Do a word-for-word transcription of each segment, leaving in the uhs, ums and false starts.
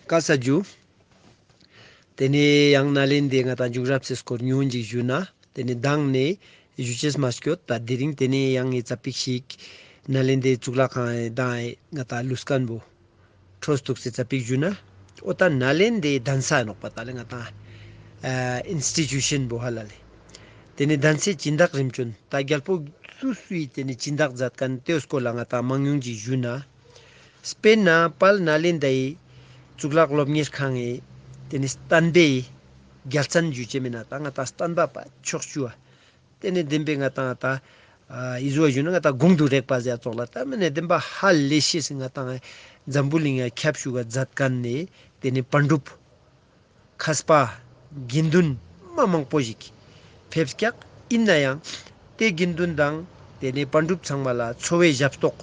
ཀ་ས་ཇུ། ཏེ་ནེ་ཡང་ནཱ་ལེནྡྲའི་ང་ཏང་འབྱུང་རབས་སི་སྐོར་ཉུང་ངུ་ཞིག་ཞུ་ན། ཏེ་ནེ་མདང་ནེ་ཞུ་ཅེས་མ་སྐྱོད་ད་དེ་རིང་ཏེ་ནེ་ཡང་ངེ་ཙ་པིག་ཞིག་ནཱ་ལེནྡྲའི་གཙུག་ལག་ཁང་དང་ང་ཏང་ལུས་ཁན་བོ་འཕྲོ་སྟུག་སེ་ཙ་པིག་ཞུ་ན། འོ་ད་ནཱ་ལེནྡྲའི་གདན་ས་ནོག་པ་ད་ལེ་ང་ཏང་ཨིན་སི་ཊི་ཊུ་ཤན་བོ་ཧ་ལ་ལེ། ཏེ་ནེ་གདན་སའི་སྦྱིན་བདག་རིམ་བྱོན་ད་རྒྱལ་པོ་སུ་སུའི་ཏེ་ནེ་སྦྱིན་བདག་མཛད་ཁན་ཏེའི་སྐོར་ལ་ང་ཏང་མང་ཉུང་ཞིག་ཞུ་ན། དཔེར་ན་དཔལ་ནཱ་ལེནྡྲའི་གཙུག་ལག་སློབ་གཉེར་ཁང་ངི་ཏེ་ནེ་བསྟན་པའི་རྒྱལ་མཚན་ཞུ་ཅེས་མེད་ན་ད་ང་ཏང་བསྟན་པ་པ་ཕྱོགས་བཅུ་བ། ཏེ་ནེ་བདེན་པའི་ང་ཏང་ད་ཨ་ཨི་ཟུ་བ་ཞུ་ན་ང་ཏང་གོང་དུ་རེག་པ་ཟེར་ཙོགས་ལ་ད་མེད་ན་བདེན་པ་ཧ་ལས་ཤེས་སི་ང་ཏང་འཛམ་བུ་གླིང་ང་ཁྱབ་ཞུགས་མཛད་ཁན་ནི་ཏེ་ནེ་པཎ་གྲུབ། མཁས་པ་དགེ་འདུན་མ་མང་པོ་ཞིག་ཕེབས་ཀྱག་ཨིན་ན་ཡང་ཏེ་དགེ་འདུན་དང་ཏེ་ནེ་པཎ་གྲུབ་ཚང་མ་ལ་འཚོ་བའི་ཞབས་ཏོག་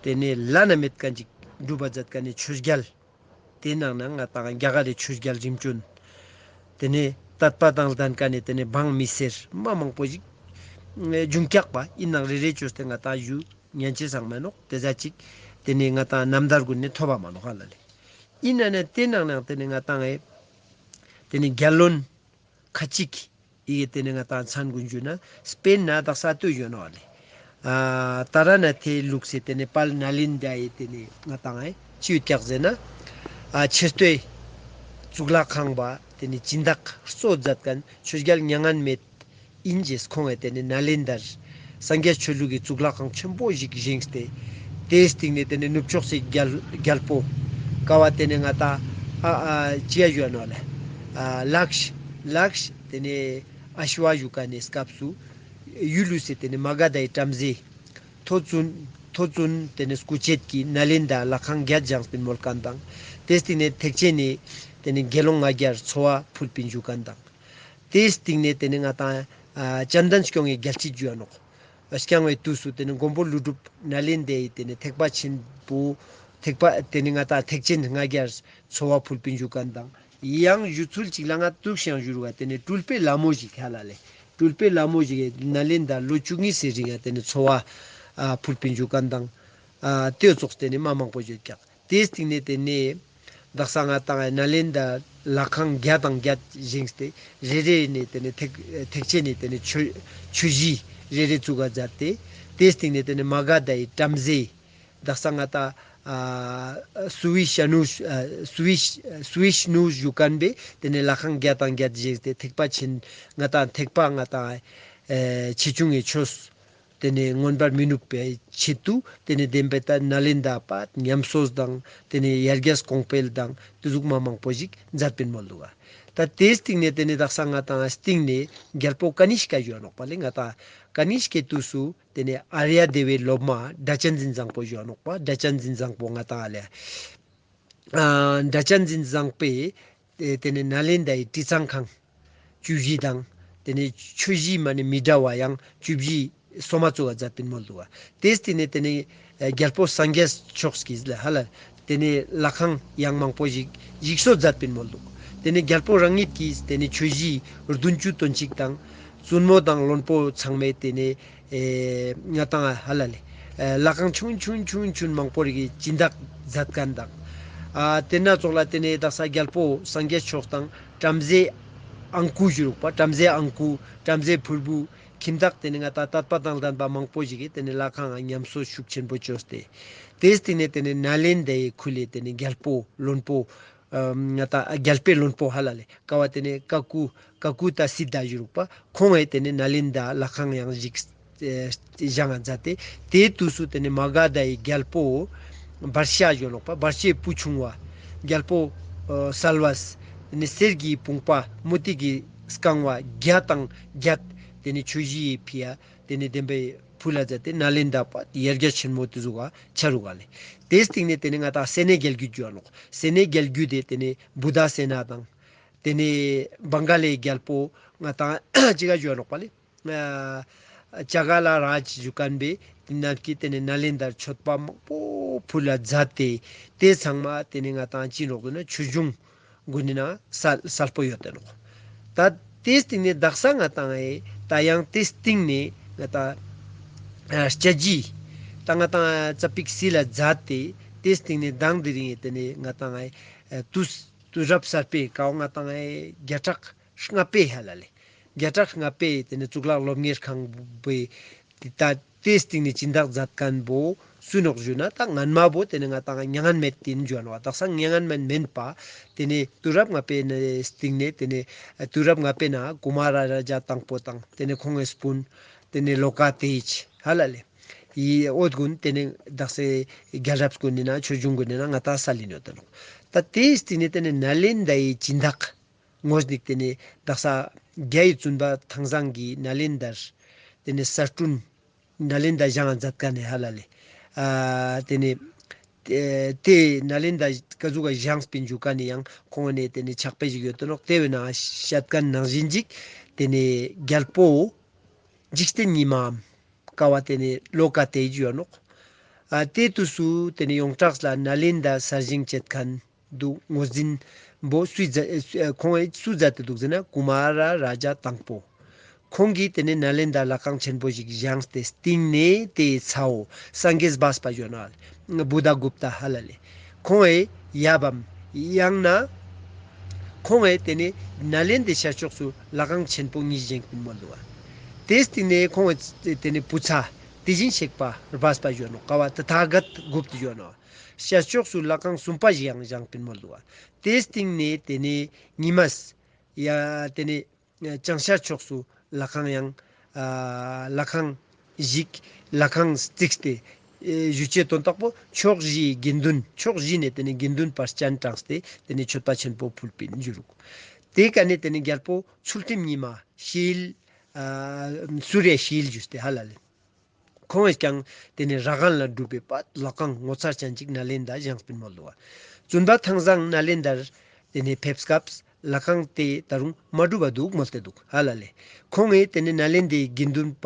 ཏེ་ནེ་བླ་ན་མེད་ཁན་ཅིག་སྒྲུབ་པ་མཛད་ཁན་ནི་ཆོས་རྒྱལ་ཏེ་ནང་ན་ང་ཏང་རྒྱ་གར་རི་ཆོས་རྒྱལ་རིམ་བྱོན་ཏེ་ནེ་དད་པ་དང་ལྡན་ཁན་ནི་ཏེ་ནེ་འབངས་མི་སེར་མ་མང་པོ་ཞིག་བྱུང་ཀྱག་པ་ཨིན་ནའང་རེ་རེ་བཅོས་ཏེ་ང་ཏང་ཞུ་ཉན་ཅེས་སང་མ་ནོག་ཏེ་ཟ་ཅིག་ཏེ་ནེ་ང་ཏང་རྣམ་ཐར་གུན་ནེ་ཐོབ་པ་མ་ནོག་ཧ་ལ་ལེ། ཨིན་ན་ནི་ཏེ་ནང་ནང་ཏེ་ནེ་ང་ཏང་ཨེ་ཏེ་ནེ་རྒྱལ་བློན་ཁ་ཅིག་ཨི་གེ་ཏེ་ནེ་ང་ཏང་མཚན་གུན་ཞུ་ན་དཔེར་ན་དག་ས་ལྟོས་ཞུ་ནོག་ལེ། ཨ་ད་ར་ན་ཐེ་ལུགས་སེ་ཏེ་ནེ་དཔལ་ནཱ་ལེནྡྲའི་ཏེ་ནེ་ང་ཏང་ཨེ་ཅི་ཡོད་ཀྱག་ཟེར་ན། ཨ་ཆེ་སྟོད་གཙུག་ལག་ཁང་པ་ཏེ་ནེ་སྦྱིན་བདག་གཙོ་མཛད་ཁན་ཆོས་རྒྱལ་མྱ་ངན་མེད་ཨིན་ཅེས་ཁོང་ངི་ཏེ་ནེ་ནཱ་ལེནྡྲར་སངས་རྒྱས་ཆོས་ལུགས་ཀྱི་གཙུག་ལག་ཁང་ཆེན་པོ་ཞིག་བཞེངས་ཏེ། ཏེའི་སྟིང་ནེ་ཏེ་ནེ་ནུབ་ཕྱོགས་སི་རྒྱལ་རྒྱལ་པོ་ཀ་བ་ཏེ་ནེ་ང་ཏང་ཨ་ཨ་ཅི་ཡ་ཞུ་ནོག་ལེ། ཨ་ལཀྵ་ལཀྵ་ཏེ་ནེ་ཨ་ཤྭ་ཞུ་ཁན་ནི་སྐབས་སུ་ཡུལ་ལུས་སེ་ཏེ་ནེ་མ་ག་དྷའི་བྲམ་ཟེ་ཐོ་བཙུན་ཐོ་བཙུན་ཏེ་ནེ་སྐུ་མཆེད་ཀྱི་ནཱ་ལེནྡྲ་ལྷ་ཁང་བརྒྱད་བཞེངས་པིན་མོལ་ཁན་དང་། ཏེའི་སྟིང་ནེ་ཐེག་ཆེན་ནི་ཏེ་ནེ་དགེ་སློང་ང་རྒྱལ་འཚོ་བ་ཕུལ་པིན་ཞུ་ཁན་དང་། ཏེའི་སྟིང་ནེ་ཏེ་ནེ་ང་ཏང་ཨ་ཙན་དན་སྐྱོང་ངི་རྒྱལ་སྲིད་ཞུ་ཡ་ནོག་སྐྱོང་བའི་དུས་སུ་ཏེ་ནེ་མགོན་པོ་ཀླུ་སྒྲུབ་ནཱ་ལེནྡྲའི་ཏེ་ནེ་ཐེག་པ་ཆེན་པོ་ཐེག་པ་ཏེ་ནེ་ང་ཏང་ཐེག་ཆེན་ལྔ་བརྒྱར་འཚོ་བ་ཕུལ་པིན་ཞུ་ཁན་དང་། ཡང་ཞུ་ཚུལ་ཅིག་ལ་ང་ཏུག་ཤང་ཞུ་རུ་བ་ཏེ་ནེ་སྤྲུལ་པའི་ལྷ་མོ་ཞིག་ཧ་ལ་ལེ། སྤྲུལ་པའི་ལྷ་མོ་ཞིག་ནཱ་ལེནྡྲ་ལོ་བཅུ་གཉིས་སི་རིང་ང་ཏེ་ནེ་འཚོ་བ་ཨ་ཕུལ་པིན་ཞུ་ཁན་དང་། ཨ་ཏེ་ཙོགས་ཏེ་ནེ་མ་མང་པོ་ཡོད་ཀྱག་ཏེའི་སྟིང་ནེ་ཏེ་ནེ་དག་ས་ང་ཏང་ནཱ་ལེནྡྲ་ལྷ་ཁང་བརྒྱ་དང་བརྒྱད་བཞེངས་ཏེ་རེ་རེ་ནེ་ཏེ་ནེ་ཐེག་ཐེག་ཆེན་ནེ་ཏེ་ནེ་ཆོས་ཆོས་གཞི་རེ་རེ་བཙུགས་པ་མཛད་དེ། ཏེའི་སྟིང་ནེ་ཏེ་ནེ་མ་ག་དྷའི་བྲམ་ཟེ་དག་ས་ང་ཏང་ཨ་སུ་བི་ཤ་ནུ་ཨ་སུ་བི་སུ་བི་ཤ་ནུ་ཞུ་ཁན་པོའི་ཏེ་ནེ་ལྷ་ཁང་བརྒྱ་དང་བརྒྱད་བཞེངས་ཏེ་ཐེག་པ་ཆེན་ང་ཏང་ཐེག་པ་ང་ཏང་ཨེ་ཆེ་ཆུང་གི་ཆོས་ཏེ་ནེ་མངོན་པར་མི་ནུབ་པའི་ཆེད་དུ་ཏེ་ནེ་བདེན་པའི་ད་ནཱ་ལེནྡྲ་པ་ཉམས་གསོ་དང་ཏེ་ནེ་ཡར་རྒྱས་གོང་འཕེལ་དང་ཏེ་ཟུག་མ་མང་པོ་ཞིག་མཛད་པིན་མོལ་དུག་ག་ད་ཏེའི་སྟིང་ནེ་ཏེ་ནེ་དག་ས་ང་ཏང་སྟིང་ནེ་རྒྱལ་པོ་ཀ་ནིཤ་ཀ་ཞུ་ནོག་པ་ལེ། ང་ཏང་ཀ་ནིཤ་ཀའི་དུས་སུ་ཏེ་ནེ་ཨཱརྱ་དེ་བའི་སློབ་མ་སྒྲ་གཅན་འཛིན་བཟང་པོ་ཞུ་ནོག་པ། སྒྲ་གཅན་འཛིན་བཟང་པོ་ང་ཏང་ཨ་ལེ། ཨ་སྒྲ་གཅན་འཛིན་བཟང་པོས་ཏེ་ཏེ་ནེ་ནཱ་ལེནྡྲའི་དྲི་གཙང་ཁང་བཅུ་བཞི་དང་ཏེ་ནེ་ཆོས་གཞི་མ་ནེ་མི་འདྲ་བ་ཡང་བཅུ་བཞི་སོ་མ་བཙུགས་པ་མཛད་པིན་མོལ་དུག་ག་ཏེའི་སྟིང་ནེ་ཏེ་ནེ་ཨ་རྒྱལ་པོ་སངས་རྒྱས་མཆོག་གིས་ལེ་ཧ་ལ་ཏེ་ནེ་ལྷ་ཁང་ཡང་མང་པོ་ཞིག་ཞིག་གསོ་མཛད་པིན་མོལ་དུག་ཏེ་ནེ་རྒྱལ་པོ་རང་ཉིད་ཀྱིས་ཏེ་ནེ་ཆོས་གཞི་བདུན་ཅུ་དོན་གཅིག་དང་བཙུན་མོ་དང་བློན་པོ་ཚང་མས་ཏེ་ནེ་ཨེ་ང་ཏང་ཧ་ལ་ལེ། ཨེ་ལྷ་ཁང་ཆུང་ཆུང་ཆུང་ཆུང་མང་པོ་རིགས་ཀྱི་སྦྱིན་བདག་མཛད་ཁན་དང་། ཨ་ཏེ་ན་ཙོགས་ལ་ཏེ་ནེ་དག་ས་རྒྱལ་པོ་སངས་རྒྱས་མཆོག་དང་བྲམ་ཟེ་ཨང་ཀུ་ཞུ་རུག་པ། བྲམ་ཟེ་ཨང་ཀུ་བྲམ་ཟེ་ཕུར་བུ་ཁྱིམ་བདག་ཏེ་ནེ་ང་ཏང་དད་པ་དང་ལྡན་པ་མང་པོ་ཞིག་གིས་ཏེ་ནེ་ལྷ་ཁང་ང་ཉམས་གསོ་ཤུགས་ཆེན་པོ་བཅོས་ཏེ། ཏེའི་སྟིང་ནེ་ཏེ་ནེ་ནཱ་ལེནྡྲའི་ཁུལ་ལི་ཏེ་ནེ་རྒྱལ་པོ་བློན་པོ་ཨ་ང་ཏང་རྒྱལ་པོའི་བློན་པོ་ཧ་ལ་ལེ་ཀ་བ་ཏེ་ནེ་ཀ་ཀུ་ཀ་ཀུ་ཏ་སི་ཏ་ཞུ་རུག་པ། ཁོང་ངི་ཏེ་ནེ་ནཱ་ལེནྡྲ་ལྷ་ཁང་ཡང་ཞིག་ཨེ་བཞེངས་མཛད་དེ། ཏེའི་དུས་སུ་ཏེ་ནེ་མ་ག་དྷའི་རྒྱལ་པོ་བར་ཤ་ཞུ་ནོག་པ། བར་ཤའི་བུ་ཆུང་བ་རྒྱལ་པོ་ཨ་སལ་བས་ཏེ་ནེ་གསེར་གྱི་བུམ་པ་མུ་ཏིག་གི་རྐང་པ་བརྒྱ་དང་བརྒྱད་ཏེ་ནེ་ཆོས་གཞི་ཡི་ཕི་ཡ་ཏེ་ནེ་བདེན་པའི་ཕུལ་ལ་མཛད་དེ་ནཱ་ལེནྡྲ་པ་ཡར་རྒྱས་ཆེན་མོ་ཏེ་ཟུག་ག་ཆ་རུག་ག་ལེ། ཏེའི་སྟིང་ནེ་ཏེ་ནེ་ང་ཏང་སེ་ནའི་རྒྱལ་རྒྱུད་ཞུ་ནོག་སེ་ནའི་རྒྱལ་རྒྱུད་དེ་ཏེ་ནེ་བུདྡྷ་སེ་ན་དང་། ཏེ་ནེ་བང་ག་ལའི་རྒྱལ་པོ་ང་ཏང་ཅི་ག་ཞུ་ནོག་པ་ལེ། ཨ་ཅ་ག་ལ་རཱཇ་ཞུ་ཁན་པོའི་ནང་གི་ཏེ་ནེ་ནཱ་ལེནྡྲར་མཆོད་པ་མང་པོ་ཕུལ་ལ་མཛད་དེ། ཏེ་ཚང་མ་ཏེ་ནེ་ང་ཏང་ཅི་ནོག་ཟེར་ན་ཆོས་འབྱུང་གུན་ནི་ནང་གསལ་གསལ་པོ་ཡོད་དེ་ནོག་ད་ཏེའི་སྟིང་ནེ་དག་ས་ང་ཏང་ཨེ་ད་ཡང་ཏེའི་སྟིང་ནེ་ང་ཏང་ཨ་སྐྱ་རྗེས་ད་ང་ཏང་ཙ་པིག་སི་ལ་མཛད་དེ། ཏེའི་སྟིང་ནེ་མདང་དེ་རིང་ཏེ་ནེ་ང་ཏང་ཨེ་དུས་དུས་རབས་གསར་པའི་ཀའོ་ང་ཏང་ཨེ་བརྒྱ་ཕྲག་ལྔ་པའི་ཧ་ལ་ལེ། བརྒྱ་ཕྲག་ལྔ་པའི་ཏེ་ནེ་གཙུག་ལག་སློབ་གཉེར་ཁང་པོའི་ཏེ་ད་ཏེའི་སྟིང་ནེ་སྦྱིན་བདག་མཛད་མཁན་པོ་སུ་ནོག་ཞུ་ན་ད་སྔན་མ་བོ་ཏེ་ནེ་ང་ཏང་མྱ་ངན་མེད་ཏེ་ཨིན་ཞུ་ནོག། དག་ས་མྱ་ངན་མེད་མན་པ་ཏེ་ནེ་དུས་རབས་ལྔ་པའི་ནེ་སྟིང་ནེ་ཏེ་ནེ་དུས་རབས་ལྔ་པའི་ནང་ཀུ་མཱ་ར་རཱ་ཛ་དང་པོ་དང་ཏེ་ནེ་ཁོང་ངི་སྤུན་ཏེ་ནེ་ལོ་ཀ་ཏེ་ཇ་ཧ་ལ་ལེ། ཡི་འོ་དེ་གུན་ཏེ་ནེ་དག་ས་རྒྱལ་རབས་གུན་ནི་ན་ཆོས་འབྱུང་གུན་ནི་ན་ང་ཏང་སལ་ལིན་ཡོད་དེ་ནོག། ད་ཏེའི་སྟིང་ནེ་ཏེ་ནེ་ནཱ་ལེནྡྲ་ཡི་སྦྱིན་བདག་ངོས་ནི་ཏེ་ནེ་དག་ས་རྒྱ་ཡི་བཙུན་པ་ཐང་བཟང་གི་ནཱ་ལེནྡྲར་ཏེ་ནེ་གསར་སྐྲུན་ནཱ་ལེནྡྲ་བཞེངས་མཛད་མཁན་ནི་ཧ་ལ་ལེ། ཨ་ཏེ་ནེ་ཏེ་ཏེ་ནཱ་ལེནྡྲ་ཀ་ཟུག་ག་བཞེངས་པིན་ཞུ་མཁན་ནི་ཡང་ཁོང་ནེ་ཏེ་ནེ་ཕྱག་དཔེ་ཞིག་ཡོད་དེ་ནོག། ཏེ་བོའི་ནང་བཤད་མཁན་ནང་བཞིན་ཅིག་ཏེ་ནེ་རྒྱལ་པོ་འཇིག་རྟེན་ཉི་མའམ་ཀ་བོ་ཏེ་ནེ་ལོ་ཀ་ཏེ་ཇ་ཡོད་ནོག། ཨ་ཏེ་དུས་སུ་ཏེ་ནེ་ཡོངས་གྲགས་ལ་ནཱ་ལེནྡྲ་གསར་བཞེངས་བྱེད་མཁན་དུ་ངོས་འཛིན་པོ་སུས་མཛད་ཨེ་ཁོང་ངི་སུ་མཛད་དེ་འདུག་ཟེར་ན་ཀུ་མཱ་ར་རཱ་ཛ་དང་པོ། ཁོང་གིས་ཏེ་ནེ་ནཱ་ལེནྡྲ་ལྷ་ཁང་ཆེན་པོ་ཞིག་བཞེངས་ཏེ་སྟིང་ནེ་ཏེའི་ཚ་བོ་སངྒེས་བཱས་པ་ཞུ་ནོག་བུདྡྷ་གུཔྟ་ཧ་ལ་ལེ། ཁོང་ངི་ཡབ་བམ་ཡང་ན་ཁོང་ངི་ཏེ་ནེ་ནཱ་ལེནྡྲའི་ཤར་ཕྱོགས་སུ་ལྷ་ཁང་ཆེན་པོ་གཉིས་བཞེངས་པིན་མོལ་འདུག་བ། ཏེའི་སྟིང་ནེ་ཁོང་ངི་ཏེ་ནེ་བུ་ཚ་དེ་བཞིན་གཤེགས་པ་བཱས་པ་ཞུ་ནོག་ཀ་བོ་ཏ་ཐཱ་གཏ་གུཔྟ་ཞུ་ནོག། ཤར་ཕྱོགས་སུ་ལྷ་ཁང་གསུམ་པ་ཞིག་ཡང་བཞེངས་པིན་མོལ་འདུག་བ། ཏེའི་སྟིང་ནེ་ཏེ་ནེ་ཉི་མས་ཡ་ཏེ་ནེ་བྱང་ཤར་ཕྱོགས་སུ་ལྷ་ཁང་ཡང་ཨ་ལྷ་ཁང་ཞིག་ལྷ་ཁང་བརྩིགས་ཏེ་ཨེ་ཞུ་ཅེས་དོན་དག་པོ་ཕྱོགས་བཞིའི་དགེ་འདུན་ཕྱོགས་བཞི་ནེ་ཏེ་ནེ་དགེ་འདུན་པ་སྤྱན་དྲངས་ཏེ་ཏེ་ནེ་མཆོད་པ་ཆེན་པོ་ཕུལ་པིན་ཞུ་རུག། ཏེ་ཀ་ནེ་ཏེ་ནེ་རྒྱལ་པོ་ཚུལ་ཁྲིམས་ཉི་མ་ཤེལ་ཨ་སུ་རི་ཡ་ཤེལ་ཞུས་ཏེ་ཧ་ལ་ལེ། ཁོང་ངིས་ཀྱང་ཏེ་ནེ་ར་གན་ལ་གྲུབ་པའི་པ་ལྷ་ཁང་ངོ་མཚར་ཅན་ཅིག་ནཱ་ལེནྡྲ་བཞེངས་པིན་མོལ་འདུག་བ། བཙུན་པ་ཐང་བཟང་ནཱ་ལེནྡྲར་ཏེ་ནེ་ཕེབས་སྐབས་ལྷ་ཁང་ཏེ་ད་རུང་མ་གྲུབ་པ་འདུག་མོལ་ཏེ་འདུག་ཧ་ལ་ལེ། ཁོང་ངིས་ཏེ་ནེ་ནཱ་ལེནྡྲའི་དགེ་འདུན་པ་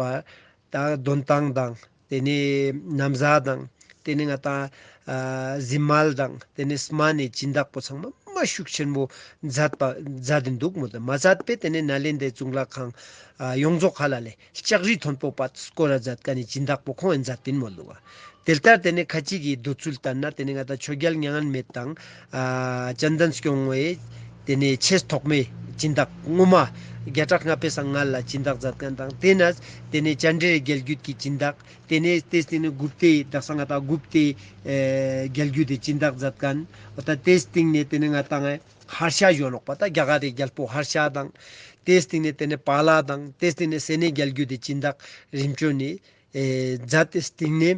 ད་འདོན་ཐང་དང་ཏེ་ནེ་ན་བཟའ་དང་ཏེ་ནེ་ང་ཏང་ཨ་གཟིམ་མལ་དང་ཏེ་ནེ་སྨན་ནི་སྦྱིན་བདག་པོ་ཚང་མ་མ་ཤུགས་ཆེན་པོ་མཛད་པ་མཛད་དེ་འདུག་མོལ་ཏེ་མ་མཛད་པའི་ཏེ་ནེ་ནཱ་ལེནྡྲའི་གཙུག་ལག་ཁང་ཨ་ཡོངས་རྫོགས་ཧ་ལ་ལེ་ལྕགས་རི་མཐོན་པོ་པ་སྐོར་ར་མཛད་མཁན་ནི་སྦྱིན་བདག་པོ་ཁོང་ངི་མཛད་པིན་མོལ་འདུག་བ། དེ་ལྟར་ཏེ་ནེ་ཁ་ཅིག་གི་འདོད་ཚུལ་ལྟར་ན་ཏེ་ནེ་ང་ཏང་ཆོས་རྒྱལ་མྱ་ངན་མེད་དང་ཨ་ཙན་དན་སྐྱོང་བའི་ཏེ་ནེ་ཆེས་ཐོག་མའི་སྦྱིན་བདག་སྔོན་མ་བརྒྱ་ཕྲག་ལྔ་པའི་སྔ་ལ་སྦྱིན་བདག་མཛད་མཁན་དང་ཏེ་ནེ་ཏེ་ནེ་ཙནྡྲའི་རྒྱལ་བརྒྱུད་ཀྱི་སྦྱིན་བདག་ཏེ་ནེ་ཏེའི་སྟིང་ནེ་གུཔྟའི་དག་ས་ང་ཏང་གུཔྟའི་ཨེ་རྒྱལ་བརྒྱུད་དི་སྦྱིན་བདག་མཛད་མཁན་འོ་ད་ཏེའི་སྟིང་ནེ་ཏེ་ནེ་ང་ཏང་ཧར་ཤ་ཞུ་ནོག་པ་ད་རྒྱ་གར་རི་རྒྱལ་པོ་ཧར་ཤ་དང་ཏེའི་སྟིང་ནེ་ཏེ་ནེ་པཱ་ལ་དང་ཏེའི་སྟིང་ནེ་སེ་ནའི་རྒྱལ་བརྒྱུད་དི་སྦྱིན་བདག་རིམ་བྱོན་ནི་ཨེ་མཛད་དེ་སྟིང་ནེ་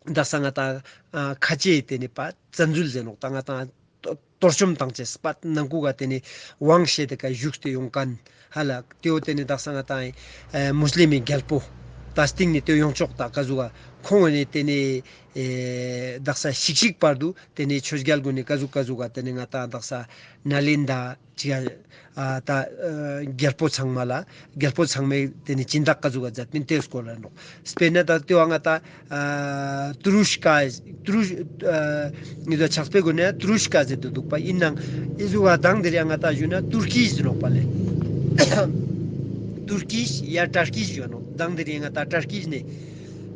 དག་ས་ང་ཏང་ཨ་ཁ་ཆེ་ཏེ་ནེ་པ་བཙན་འཛུལ་ཟེར་ནོག་ད་ང་ཏང་གཏོར་བཅོམ་བཏང་ཅེས་པ་ནང་ཁུག་ག་ཏེ་ནེ་དབང་བྱས་ཏེ་ཀ་བཞུགས་ཏེ་ཡོང་མཁན་ཧ་ལ་ཏེའོ་ཏེ་ནེ་དག་ས་ང་ཏང་ཨེ་མུས་ལིམ་མི་རྒྱལ་པོ་ད་སྟིང་ནེ་ཏེ་ཡོང་ཆོག་ད་ཀ་ཟུག་ག་ཁོང་ནེ་ཏེ་ནེ་ཨེ་དག་ས་ཤིག་ཤིག་བར་དུ་ཏེ་ནེ་ཆོས་རྒྱལ་གུན་ནི་ཀ་ཟུག་ཀ་ཟུག་ག་ཏེ་ནེ་ང་ཏང་དག་ས་ནཱ་ལེནྡྲ་ཅིག་ཨ་ད་ཨ་རྒྱལ་པོ་ཚང་མ་ལ་རྒྱལ་པོ་ཚང་མའི་ཏེ་ནེ་སྦྱིན་བདག་ཀ་ཟུག་ག་མཛད་པིན་ཏེའི་སྐོར་ལ་ནོག། དཔེར་ན་ད་ཏེ་བ་ང་ཏང་ཨ་ཏྲུ་ཤ་ཀ་ཏྲུ་ཨ་ངེ་ཏོ་ཕྱག་དཔེ་གུན་ནི་ཏྲུ་ཤ་ཀ་ཟེར་ཏེ་འདུག་པ་ཨིན་ནའང་འི་ཟུག་ག་དང་དེ་རིང་ང་ཏང་ཞུ་ན་ཏུར་ཀིས་ཟེར་ནོག་པ་ལེ། ཏུར་ཀིས་ཡ་ཏར་ཀིས་ཞུ་ནོག། དང་དེ་རིང་ང་ཏང་ཏར་ཀིས་ནེ་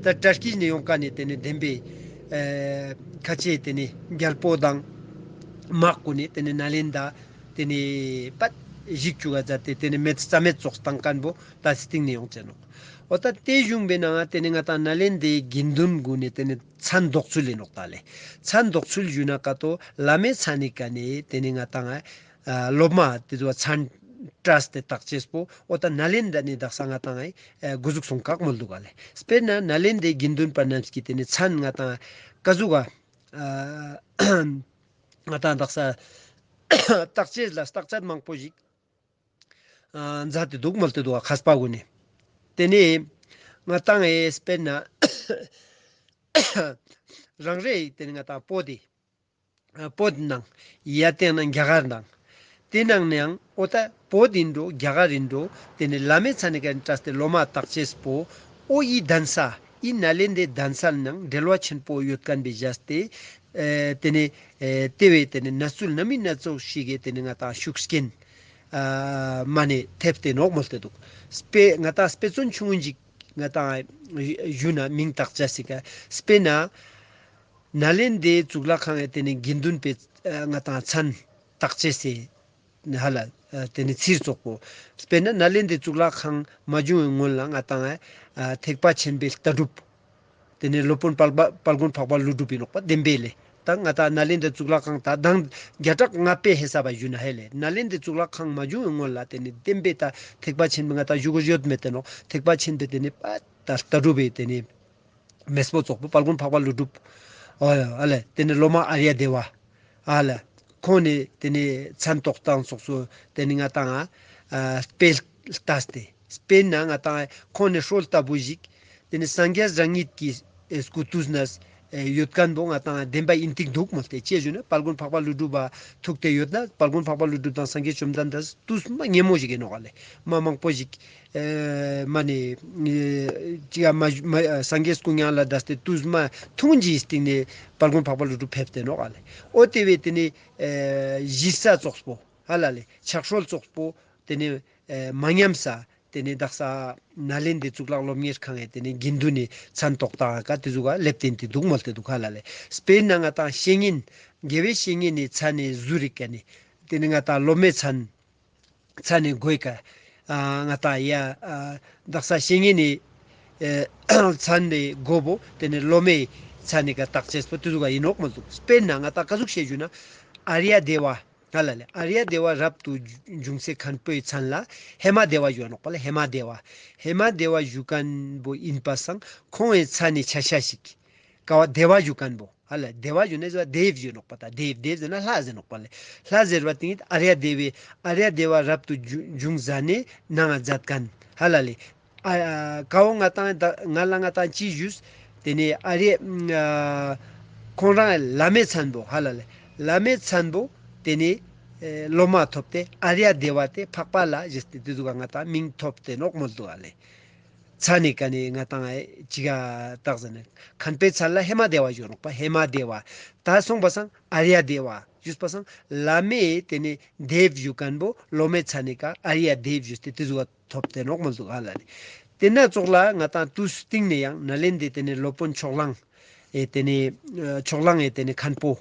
ད་ཏར་ཀིས་ནེ་ཡོང་མཁན་ནི་ཏེ་ནེ་བདེན་པའི་ཨ་ཁ་ཆེ་ཏེ་ནེ་རྒྱལ་པོ་དང་དམག་གུན་ནི་ཏེ་ནེ་ནཱ་ལེནྡྲ་ཏེ་ནེ་པད་ཞིག་ཅུག་ག་མཛད་དེ་ཏེ་ནེ་མེད་རྩ་མེད་ཙོགས་བཏང་མཁན་པོ་ད་སྟིང་ནེ་ཡོང་ཅེས་ནོག། འོ་ད་ཏེ་བཞུགས་པའི་ནང་ཏེ་ནེ་ང་ཏང་ནཱ་ལེནྡྲའི་དགེ་འདུན་གུན་ནི་ཏེ་ནེ་མཚན་འདོགས་ཚུལ་ཨིན་ནོག་ད་ལེ། མཚན་འདོགས་ཚུལ་ཞུ་ན་ཀ་ཏོ་བླ་མའི་མཚན་ནི་ཀ་ནེ་ཏེ་ནེ་ང་ཏང་ཨ་སློབ་མ་ཏེ་ཚོ་མཚན་བཏགས་ཏེ་བཏགས་ཅེས་པོ་འོ་ད་ནཱ་ལེནྡྲ་ནེ་དག་ས་ང་ཏང་ཨ་གོ་ཟུག་སོང་ཀག་མོལ་འདུག་ག་ལེ། དཔེར་ན་ནཱ་ལེནྡྲའི་དགེ་འདུན་པ་རྣམས་ཀྱི་ཏེ་ནེ་མཚན་ང་ཏང་ཀ་ཟུག་ག་ཨ་ང་ཏང་དག་ས་བཏགས་ཅེས་ལ་བཏགས་ཚད་མང་པོ་ཞིག་ཨ་མཛད་དེ་འདུག་མོལ་ཏེ་འདུག་ག་མཁས་པ་གུན་ནི། ཏེ་ནེ་ང་ཏང་ཨེ་དཔེར་ན་རང་རེའི་ཏེ་ནེ་ང་ཏང་བོད་དི་ཨ་བོད་ནང་ཡ་ཏེ་ནང་རྒྱ་གར་ནང་ཏེ་ནང་ནའང་འོ་ད་བོད་ཨིན་འགྲོ་རྒྱ་གར་ཨིན་འགྲོ་ཏེ་ནེ་བླ་མའི་མཚན་ནི་ཀ་ནེ་བཏགས་ཏེ་སློབ་མ་བཏགས་ཅེས་པོ་འོ་འི་གདན་ས་འི་ནཱ་ལེནྡྲའི་གདན་ས་ནང་འབྲེལ་བ་ཆེན་པོ་ཡོད་མཁན་པའི་བཞག་སྟེ་ཨེ་ཏེ་ནེ་ཨེ་ཏེ་བས་ཏེ་ནེ་གནས་ཚུལ་སྣ་མིན་སྣ་ཚོགས་ཤིག་གི་ཏེ་ནེ་ང་ཏང་ཤུགས་རྐྱེན་ཨ་མ་ནེ་ཐེབས་ཏེ་ནོག་མོལ་ཏེ་འདུག། དཔེ་ང་ཏང་དཔེ་མཚོན་ཆུང་ངུན་ཞིག་ང་ཏང་ཞུ་ན་མིང་བཏགས་ཅེས་སི་ཀ་དཔེར་ན་ ནཱ་ལེནྡྲའི་གཙུག་ལག་ཁང་ངི་དེ་ནེ་དགེ་འདུན་པའི་ཨ་ང་ཏང་མཚན་བཏགས་ཅེས་སི་ཧ་ལ་ཨ་དེ་ནེ་ཚིར་ཙོགས་པོ། དཔེར་ན་ནཱ་ལེནྡྲའི་གཙུག་ལག་ཁང་མ་བྱུང་བའི་སྔོན་ལ་ང་ཏང་ཨ་ཐེག་པ་ཆེན་པོའི་ལྟ་གྲུབ། དེ་ནེ་སློབ་དཔོན་དཔལ་དཔལ་མགོན་འཕགས་པ་ཀླུ་སྒྲུབ་ཨིན་ནོག་པ་བདེན་པའི་ལེ། ད་ང་ཏང་ནཱ་ལེནྡྲའི་གཙུག་ལག་ཁང་ད་དང་བརྒྱ་ཕྲག་ལྔ་པའི་ཧེ་ས་བ་ཞུ་ན་ཧེ་ལེ། ནཱ་ལེནྡྲའི་གཙུག་ལག་ཁང་མ་བྱུང་བའི་སྔོན་ལ་དེ་ནེ་བདེན་པའི་ད་ཐེག་པ་ཆེན་པོའི་ང་ཏང་ཞུ་དགོས་ཡོད་མེད་དེ་ནོག་ཐེག་པ་ཆེན་པོའི་དེ་ནེ་པ་ད་ལྟ་གྲུབ་པའི་དེ་ནེ་མེས་པོ་ཙོགས་པོ་དཔལ་མགོན་འཕགས་པ་ཀླུ་སྒྲུབ། ཨ་ལེ། དེ་ནེ་སློབ་མ་ཨཱརྱ་དེ་བ། ཨ་ལེ། ཁོང་ནེ་དེ་ནེ་མཚན་ཐོགས་སྟངས་ཙོགས་སུ་དེ་ནེ་ང་ཏང་ཨ་དཔེ་ལྟས་ཏེ། དཔེར་ན་ང་ཏང་ཁོང་ནེ་སྲོལ་ལྟ་བུ་ཞིག་དེ་ནེ་སངས་རྒྱས་རང་ཉིད་ཀྱི་སྐུ་དུས་ན་ཡོད་མཁན་པོ་ང་ཏང་བདེན་པ་ཨིན་ཏིག་འདུག་མོལ་ཏེ། ཅི་ཞུ་ན་དཔལ་མགོན་འཕགས་པ་ཀླུ་སྒྲུབ་པ་ཐུག་སྟེ་ཡོད་ན་དཔལ་མགོན་འཕགས་པ་ཀླུ་སྒྲུབ་དང་སངས་རྒྱས་བཅོམ་ལྡན་འདས་དུས་མ་ཉེ་མོ་ཞིག་ཨིན་ནོག་ལེ། མ་མང་པོ་ཞིག་ཨེ་མ་ནེ་ཨེ་ཅི་ཡ་མ་མ་སངས་རྒྱས་སྐུ་མྱ་ངན་ལས་འདས་ཏེ་དུས་མ་ཐུང་ཅིག་སྟིང་ནེ་དཔལ་མགོན་འཕགས་པ་ཀླུ་སྒྲུབ་ཕེབས་ཏེ་ནོག་ལེ། འོ་དེ་བས་དེ་ནེ་ཨེ་གཞི་ས་ཙོགས་པོ་ཧ་ལ་ལེ་ཕྱག་སྲོལ་ཙོགས་པོ་དེ་ནེ་ཨེ་མ་ཉམས་ས་དེ་ནེ་དག་ས་ནཱ་ལེནྡྲའི་གཙུག་ལག་སློབ་གཉེར་ཁང་ངི་དེ་ནེ་དགེ་འདུན་ནི་མཚན་ཐོགས་སྟངས་ཀ་དེ་ཟུག་ག་ལེབ་སྟེ་ཨིན་ཏེ་འདུག་མོལ་ཏེ་འདུག་ཧ་ལ་ལེ། དཔེར་ན་ང་ཏང་བཤེས་གཉེན་དགེ་བའི་བཤེས་གཉེན་ནི་མཚན་ནི་ཟུར་རིག་ག་ནི་དེ་ནེ་ང་ཏང་སློབ་མའི་མཚན་མཚན་ནི་གོ་ཡི་ཀ་ཨ་ང་ཏང་ཡ་ཨ་དག་ས་བཤེས་གཉེན་ནི་ཨེ་མཚན་ནི་གོ་བོ་དེ་ནེ་སློབ་མའི་མཚན་ནི་ཀ་བཏགས་ཅེས་པོ་དེ་ཟུག་ག་ཨིན་ནོག་མོལ་འདུག་དཔེར་ན་ང་ཏང་ཀ་ཟུག་ཤེས་ཞུ་ན་ཨཱརྱ་དེ་བ་ཧ་ལ་ལེ། ཨཱརྱ་དེ་བ་རབ་ཏུ་བྱུང་སའི་མཁན་པོའི་མཚན་ལ་ཧེ་མ་དེ་བ་ཞུ་ནོག་པ་ལེ། ཧེ་མ་དེ་བ། ཧེ་མ་དེ་བ་ཞུ་མཁན་པོ་ཨིན་པ་སང་ཁོང་ངི་མཚན་ནི་ཆ་ཤས་ཤིག་ཀ་བ་དེ་བ་ཞུ་མཁན་པོ། ཧ་ལ་དེ་བ་ཞུ་ན་ཟེར་བ་དེ་བ་ཞུ་ནོག་པ་ད་དེ་བ་དེ་བ་ཟེར་ན་ལྷ་ཟེར་ནོག་པ་ལེ། ལྷ་ཟེར་བ་དེ་ཉིད་ཨཱརྱ་དེ་བའི་ཨཱརྱ་དེ་བ་རབ་ཏུ་བྱུང་ཟ་ནེ་ནང་ང་མཛད་མཁན་ཧ་ལ་ལེ། ཨ་ཀ་བོ་ང་ཏང་ད་ང་ལ་ང་ཏང་ཅི་ཞུས། དེ་ནེ་ཨཱརྱ་ཨ་ཁོང་རང་བླ་མའི་མཚན་པོ་ཧ་ལ་ལེ། བླ་མའི་མཚན་པོ་དེ་ནེ་ཨེ་སློབ་མ་ཐོབ་སྟེ་ཨཱརྱ་དེ་བ་དེ་འཕགས་པ་ལྷ་ཞེས་ཏེ་དེ་ཟུག་ག་ང་ཏང་མིང་ཐོབ་སྟེ་ནོག་མོལ་འདུག་ཧ་ལེ། མཚན་ནི་ཀ་ནེ་ང་ཏང་ཨེ་ཅི་ག་བཏགས་ཟེར་ན་མཁན་པོའི་མཚན་ལ་ཧེ་མ་དེ་བ་ཞུ་ནོག་པ་ཧེ་མ་དེ་བ། ད་སོང་པ་སང་ཨཱརྱ་དེ་བ་ཞུས་པ་སང་བླ་མའི་དེ་ནེ་དེ་བ་ཞུ་མཁན་པོ་སློབ་མའི་མཚན་ནི་ཀ་ཨཱརྱ་དེ་བ་ཞུས་ཏེ་དེ་ཟུག་ག་ཐོབ་སྟེ་ནོག་མོལ་འདུག་ཧ་ལ་ལེ། དེ་ན་ཙོགས་ལ་ང་ཏང་དུས་སྟིང་ནེ་ཡང་ནཱ་ལེནྡྲའི་དེ་ནེ་སློབ་དཔོན་ཕྱོགས་གླང་ཨེ་དེ་ནེ་ཨ་ཕྱོགས་གླང་ཨེ་དེ་ནེ་མཁན་པོ་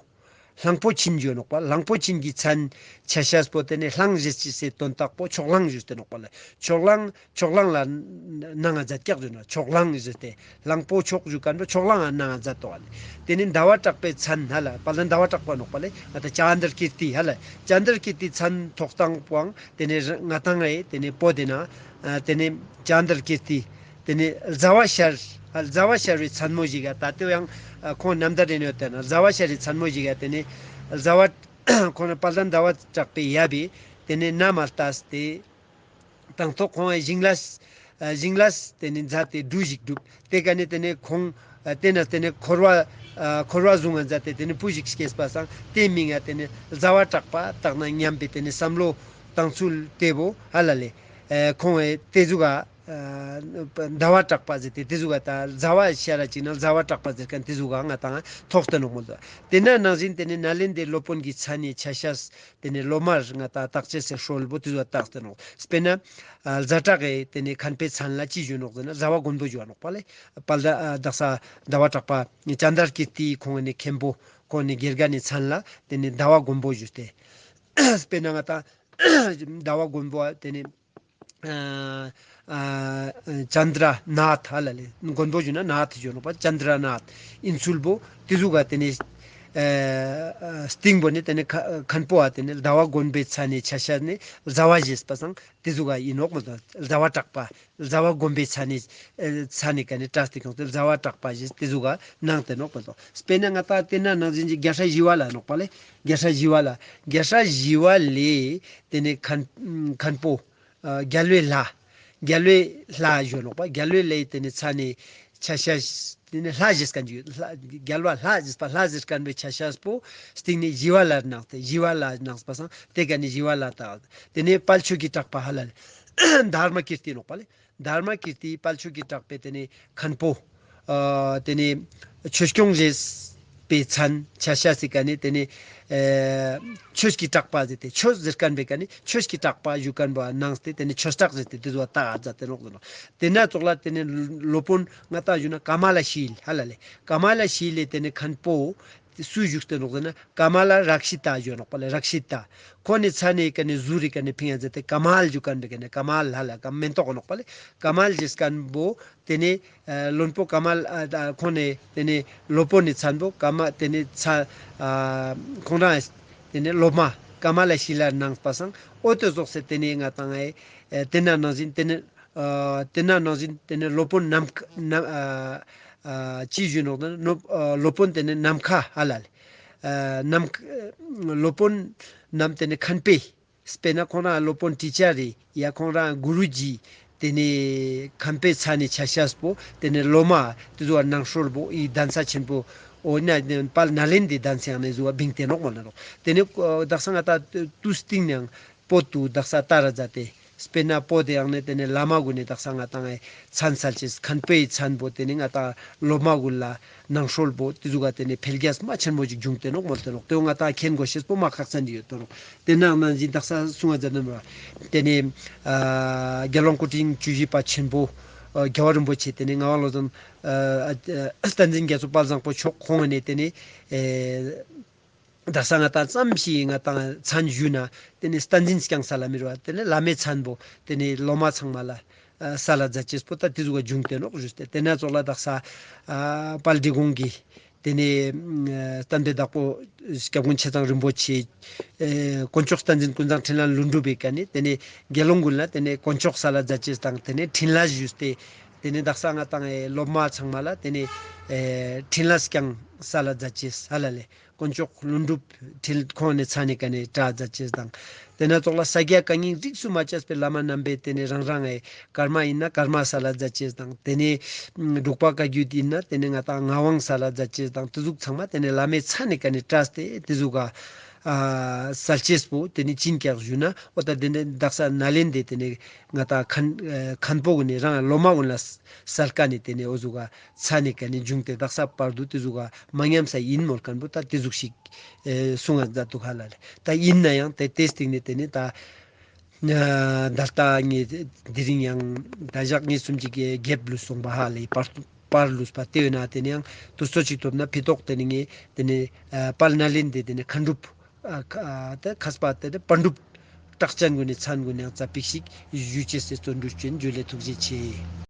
གླང་པོ་ཆེན་ཞུ་ནོག་པ། གླང་པོ་ཆེན་གྱི་མཚན་ཆ་ཤས་པོ་དེ་ནེ་གླང་ཞེས་ཅི་སེ་དོན་དག་པོ་ཕྱོགས་གླང་ཞུས་ཏེ་ནོག་པ་ལེ། ཕྱོགས་གླང་ཕྱོགས་གླང་ལ་ནང་ང་མཛད་ཀྱག་ཞུ་ན་ཕྱོགས་གླང་ཞུས་ཏེ་གླང་པོ་ཕྱོགས་ཞུ་མཁན་པོ་ཕྱོགས་གླང་ང་ནང་ང་མཛད་དོ་ཧ་ལེ། དེ་ནེ་ཟླ་བ་གྲགས་པའི་མཚན་ཧ་ལ་དཔལ་ལྡན་ཟླ་བ་གྲགས་པ་ནོག་པ་ལེ། ང་ཏང་ཙནྡྲ་ཀིརྟི་ཧ་ལ་ཙནྡྲ་ཀིརྟི་མཚན་ཐོགས་སྟངས་པོའང་དེ་ནེ་ང་ཏང་ཨེ་དེ་ནེ་པོ་དེ་ན་ཨ་དེ་ནེ་ཙནྡྲ་ཀིརྟི། དེ་ནེ་ཟླ་བ་ཤར། ཨ་ཟླ་བ་ཤར་བའི་མཚན་མོ་ཞིག་ག་ད་ལྟོ་ཡང་ཨ་ཁོང་རྣམ་ཐར་རེ་ནོ་དེ་ན་ཟླ་བ་ཤར་བའི་མཚན་མོ་ཞིག་ག་དེ་ནེ་ཟླ་བ་ཁོང་དཔལ་ལྡན་ཟླ་བ་གྲགས་པའི་ཡབ་བི་དེ་ནེ་མནའ་མ་ལྟས་ཏེ་དང་ཐོག་ཁོང་ཨེ་ཞིང་ལས་ཨ་ཞིང་ལས་དེ་ནེ་མཛད་དེ་གྲུ་ཞིག་བསྒྲུབས། དེ་ཀ་ནེ་དེ་ནེ་ཁོང་ཨ་དེ་ན་དེ་ནེ་འཁོར་བ་ཨ་འཁོར་བ་བཟུང་ང་མཛད་དེ་དེ་ནེ་བུ་ཞིག་སྐྱེས་པ་སང་དེའི་མིང་ང་དེ་ནེ་ཟླ་བ་གྲགས་པ་བཏགས་ན་སྙམ་པའི་དེ་ནེ་བསམ་བློ་བཏང་ཚུལ་དེ་བོ་ཧ་ལ་ལེ། ཨེ་ཁོང་ཨེ་དེ་ཟུག་ག་ཨ་ཟླ་བ་གྲགས་པ་ཟེར་ཏེ་དེ་ཟུག་ག་ད་ཟླ་བ་ཤར་ར་ཅིག་ན་ཟླ་བ་གྲགས་པ་ཟེར་མཁན་དེ་ཟུག་ག་ང་ཏང་ཐོགས་ཏེ་ནོག་མོལ་འདུག་དེ་ན་ནང་བཞིན་དེ་ནེ་ནཱ་ལེནྡྲའི་སློབ་དཔོན་གྱི་མཚན་ནི་ཆ་ཤས་དེ་ནེ་སློབ་མར་ང་ཏང་བཏགས་ཅེས་སི་སྲོལ་བོ་དེ་ཟུག་ག་བཏགས་ཏེ་ནོག་དཔེར་ན་ཨ་ཛ་དྲག་གི་དེ་ནེ་མཁན་པོའི་མཚན་ལ་ཅི་ཞུ་ནོག་ཟེར་ན་ཟླ་བ་མགོན་པོ་ཞུ་བ་ནོག་པ་ལེ། དཔལ་ལྡན་ཨ་དག་ས་ཟླ་བ་གྲགས་པ་ཙནྡྲ་ཀིརྟི་ཁོང་ནི་མཁན་པོ་ཁོང་ནི་དགེ་རྒན་ནི་མཚན་ལ་དེ་ནེ་ཟླ་བ་མགོན་པོ་ཞུས་ཏེ། དཔེར་ན་ང་ཏང་ཟླ་བ་མགོན་པོ་དེ་ནེ་ཨ་ཨ་ཙནྡྲ་ནཱཐ་ཧ་ལ་ལེ། མགོན་པོ་ཞུ་ན་ནཱཐ་ཞུ་ནོག་པ། ཙནྡྲ་ནཱཐ་ཨིན་ཚུལ་བོ་དེ་ཟུག་ག་དེ་ནེ་ཨ་ཨ་སྟིང་བོ་ནེ་དེ་ནེ་མཁ་མཁན་པོ་ཨ་དེ་ནེ་ཟླ་བ་མགོན་པོའི་མཚན་ནི་ཆ་ཤས་ནི་ཟླ་བ་ཞེས་པ་སང་དེ་ཟུག་ག་ཨིན་ནོག་མོལ་འདུག་ཟླ་བ་གྲགས་པ་ཟླ་བ་མགོན་པོའི་མཚན་ནི་ཨ་མཚན་ནི་ཀ་ནེ་བཀྲལ་ཏེ་ཁྱོངས་ཏེ་ཟླ་བ་གྲགས་པ་ཞེས་དེ་ཟུག་ག་གནང་སྟེ་ནོག་མོལ་འདུག་དཔེར་ན་ང་ཏང་དེ་ན་ནང་བཞིན་གྱི་རྒྱལ་སྲས་ཞི་བ་ལྷ་ནོག་པ་ལེ། རྒྱལ་སྲས་ཞི་བ་ལྷ། རྒྱལ་སྲས་ཞི་བ་ལྷའི་དེ་ནེ་མཁན་མཁན་པོ་ཨ་རྒྱལ་བའི་ལྷ། རྒྱལ་བའི་ལྷ་ཞུ་ནོག་པ། རྒྱལ་བའི་ལྷའི་དེ་ནེ་མཚན་ནི་ཆ་ཤས་དེ་ནེ་ལྷ་ཞེས་མཁན་ཞིག་ཡོད། ལྷ་རྒྱལ་བ་ལྷ་ཞེས་པ་ལྷ་ཟེར་མཁན་པོའི་ཆ་ཤས་པོ་སྟིང་ནེ་ཞི་བ་ལྷ་གནང་སྟེ་ཞི་བ་ལྷ་གནང་པ་སང་དེ་ཀ་ནེ་ཞི་བ་ལྷ་བཏགས། དེ་ནེ་དཔལ་ཆོས་ཀྱི་གྲགས་པ་ཧ་ལ་ལེ། དྷརྨ་ཀིརྟི་ནོག་པ་ལེ། དྷརྨ་ཀིརྟི་དཔལ་ཆོས་ཀྱི་གྲགས་པའི་དེ་ནེ་མཁན་པོ། ཨ་དེ་ནེ་ཆོས་སྐྱོང་རྗེས་ པའི་མཚན་ཆ་ཤས་སི་ཀ་ནེ་ཏེ་ནེ་ཨེ་ཆོས་ཀྱི་གྲགས་པ་ཟེར་ཏེ་ཆོས་ཟེར་ཁན་པོའི་ཀ་ནེ་ཆོས་ཀྱི་གྲགས་པ་ཞུ་ཁན་པོ་ནང་སྟེ་ཏེ་ནེ་ཆོས་གྲགས་ཟེར་ཏེ་ཏེ་ཟུག་ཏགས་ཛད་དེ་ནོག་ཟེར་ནོག། ཏེ་ན་ཙོགས་ལ་ཏེ་ནེ་སློབ་དཔོན་ང་ཏང་ཞུ་ན་ཀ་མ་ལ་ཤཱི་ལ་ཧ་ལ་ལེ། ཀ་མ་ལ་ཤཱི་ལའི་ཏེ་ནེ་མཁན་པོ་སུ་བཞུགས་ཏེ་ནོག་ཟེར་ན་ཀ་མ་ལ་རཀྵི་ཏ་ཞུ་ནོག་པ་ལེ། རཀྵི་ཏ་ཁོང་ངི་མཚན་ནི་ཀ་ནེ་ཟུར་རི་ཀ་ནེ་ཕིང་ཡ་ཛད་དེ་ཀ་མལ་ཞུ་ཁན་པོའི་ཀ་ནེ་ཀ་མལ་ཧ་ལ་ཀ་མེན་ཏོག་ནོག་པ་ལེ། ཀ་མལ་ཞེས་ཁན་པོ་ཏེ་ནེ་ཨ་བློན་པོ་ཀ་མལ་ཨ་ད་ཁོང་ངི་ཏེ་ནེ་སློབ་དཔོན་ནི་མཚན་པོ་ཀ་མ་ཏེ་ནེ་ཚ་ཨ་ཁོང་རང་ཏེ་ནེ་སློབ་མ་ཀ་མ་ལ་ཤཱི་ལ་གནང་པ་སང་འོ་ཏེ་ཟུག་སེ་ཏེ་ནེ་ང་ཏང་ཨེ་ཏེ་ན་ནང་བཞིན་ཏེ་ནེ་ཨ་ཏེ་ན་ནང་བཞིན་ཏེ་ནེ་སློབ་དཔོན་ནམ་མཁའ་ནམ་ཨ་ཨ་ཅི་ཞུ་ནོག་ཏེ་ནེ་ནོ་ཨ་སློབ་དཔོན་ཏེ་ནེ་ནམ་མཁའ་ཧ་ལ་ལེ། ཨ་ནམ་མཁའ་སློབ་དཔོན་ནམ་ཏེ་ནེ་མཁན་པོའི་དཔེར་ན་ཁོང་རང་སློབ་དཔོན་ཊི་ཅར་རི་ཡ་ཁོང་རང་གུ་རུ་ཇི་ཏེ་ནེ་མཁན་པོའི་མཚན་ནི་ཆ་ཤས་པོ་ཏེ་ནེ་སློབ་མ་ཏེ་ཟུག་ག་ནང་ཧྲོལ་པོ་ཨི་གདན་ས་ཆེན་པོ་འོ་ན་དཔལ་ནཱ་ལེནྡྲའི་གདན་ས་ཡང་ནེ་ཟུག་ག་བིང་སྟེ་ནོག་མོལ་ནོག། ཏེ་ནེ་དག་ས་ང་ཏང་དུས་སྟིང་ནེ་ཡང་བོད་དུ་དག་ས་དར་ཛད་དེ་དཔེར་ན་བོད་དེ་ཡང་ནེ་ཏེ་ནེ་བླ་མ་གུན་ནི་དག་ས་ང་ཏང་ཨེ་མཚན་སལ་ཅེས་མཁན་པོའི་མཚན་པོ་ཏེ་ནེ་ང་ཏང་སློབ་མ་གུན་ལ་ནང་ཧྲོལ་པོ་ཏེ་ཟུག་ག་ཏེ་ནེ་འཕེལ་རྒྱས་མ་ཆེན་པོ་ཞིག་བྱུང་སྟེ་ནོག་མོལ་ཏེ་ནོག། ཏེ་བོ་ང་ཏང་མཁྱེན་དགོས་ཤེས་པོ་མ་ཁག་ཅན་ཞིག་ཡོད་དོ་ནོག། ཏེ་ནང་ནང་བཞིན་དག་ས་གསུང་བ་མཛད་དེ་ནོག་པ། ཏེ་ནེ་ཨ་རྒྱལ་དབང་སྐུ་ཕྲེང་བཅུ་བཞི་པ་ཆེན་པོ་ཨ་རྒྱལ་བ་རིན་པོ་ཆེ་ཏེ་ནེ་ངག་དབང་བློ་བཟང་ཨ་ཨ་བསྟན་འཛིན་རྒྱ་མཚོ་དཔལ་བཟང་པོ་མཆོག་ཁོང་ནེ་ཏེ་ནེ་ཨེ་དག་ས་ང་ཏང་ཙམ་ཞིག་ང་ཏང་མཚན་ཞུས་ན་ཏེ་ནེ་བསྟན་འཛིན་རྐྱང་སལ་ལ་མི་རུང་བ་ཏེ་ནེ་བླ་མའི་མཚན་པོ་ཏེ་ནེ་སློབ་མ་ཚང་མ་ལ་ཨ་སལ་ལ་མཛད་ཅེས་པོ་ད་ཏེ་ཟུག་ག་བྱུང་སྟེ་ནོག་ཞུས་ཏེ། ཏེ་ན་ཙོགས་ལ་དག་ས་ཨ་དཔལ་འབྲི་གུང་གི་ཏེ་ནེ་ཨ་བསྟན་པའི་བདག་པོ་སྐྱབས་མགོན་ཆེ་ཚང་རིན་པོ་ཆེ་ཨེ་དཀོན་མཆོག་བསྟན་འཛིན་ཀུན་བཟང་འཕྲིན་ལས་ལྷུན་གྲུབ་པའི་ཀ་ནེ་ཏེ་ནེ་དགེ་སློང་གུན་ལ་ཏེ་ནེ་དཀོན་མཆོག་སལ་ལ་མཛད་ཅེས་དང་ཏེ་ནེ་འཕྲིན་ལས་ཞུས་ཏེ་ཏེ་ནེ་དག་ས་ང་ཏང་ཨེ་སློབ་མ་ཚང་མ་ལ་ཏེ་ནེ་ཨེ་འཕྲིན་ལས་རྐྱང་སལ་ལ་མཛད་ཅེས་ཧ་ལ་ལེ། དཀོན་མཆོག་ལྷུན་གྲུབ་འཕྲིན་ཁོང་ངི་མཚན་ནི་ཀ་ནེ་གྲགས་མཛད་ཅེས་དང་། ཏེ་ན་ཙོགས་ལ་ས་སྐྱ་བཀའ་རྙིང་རིས་སུ་མ་ཆད་པའི་བླ་མ་རྣམ་པའི་ཏེ་ནེ་རང་རང་ངི་ཀརྨ་ཨིན་ན་ཀརྨ་སལ་ལ་མཛད་ཅེས་དང་། ཏེ་ནེ་འབྲུག་པ་བཀའ་བརྒྱུད་ཨིན་ན་ཏེ་ནེ་ང་ཏང་ངག་དབང་སལ་ལ་མཛད་ཅེས་དང་། ཏེ་ཟུག་ཚང་མ་ཏེ་ནེ་བླ་མའི་མཚན་ནི་ཀ་ནེ་གྲགས་ཏེ་ཏེ་ཟུག་ག་ཨ་སལ་ཅེས་པོ་ཏེ་ནེ་ཅི་ཀྱག་ཞུ་ན་འོ་ད་ཏེ་ནེ་དག་ས་ནཱ་ལེནྡྲའི་ཏེ་ནེ་ང་ཏང་མཁན་ཨ་མཁན་པོ་གུན་ནི་རང་སློབ་མ་གུན་ལ་སལ་ཁན་ནི་ཏེ་ནེ་འོ་ཟུག་ག་མཚན་ནི་ཀ་ནེ་བྱུང་སྟེ་དག་ས་བར་དུ་ཏེ་ཟུག་ག་མ་ཉམས་ས་ཨིན་མོལ་ཁན་པོ་ད་ཏེ་ཟུག་ཤིག་ཨེ་གསུང་ང་མཛད་དུག་ཧ་ལ་ལེ། ད་ཨིན་ནའང་ཏེ་ཏེ་སྟིང་ནེ་ཏེ་ནེ་ད་ཨ་ད་ལྟ་ངས་དེ་རིང་ཡང་ད་ཞག་གཉིས་གསུམ་ཅིག་གི་གེབ་ལུས་སོང་པ་ཧ་ལ་ལེ། བར་བར་ལུས་པ་ཏེ་ཡོད་ན་ཏེ་ནེ་ཡང་དུས་ཚོད་ཅིག་ཐོབ་ན་ཕི་ཏོག་ཏེ་ནེ་ངས་ཏེ་ནེ་ཨ་དཔལ་ནཱ་ལེནྡྲའི་ཏེ་ནེ་མཁན་སྒྲུབ་ཨ་ཁ་ཨ་ད་མཁས་པ་ཏེ་ནེ་པཎ་གྲུབ་གྲགས་ཅན་གུན་ནི་མཚན་གུན་ནི་ཡང་ཙ་པིག་ཞིག་ཞུ་ཅེས་སི་བརྩོན་འགྲུས་ཅོ་ཨིན། ཇུ་ལེ། ཐུགས་རྗེ་ཆེ།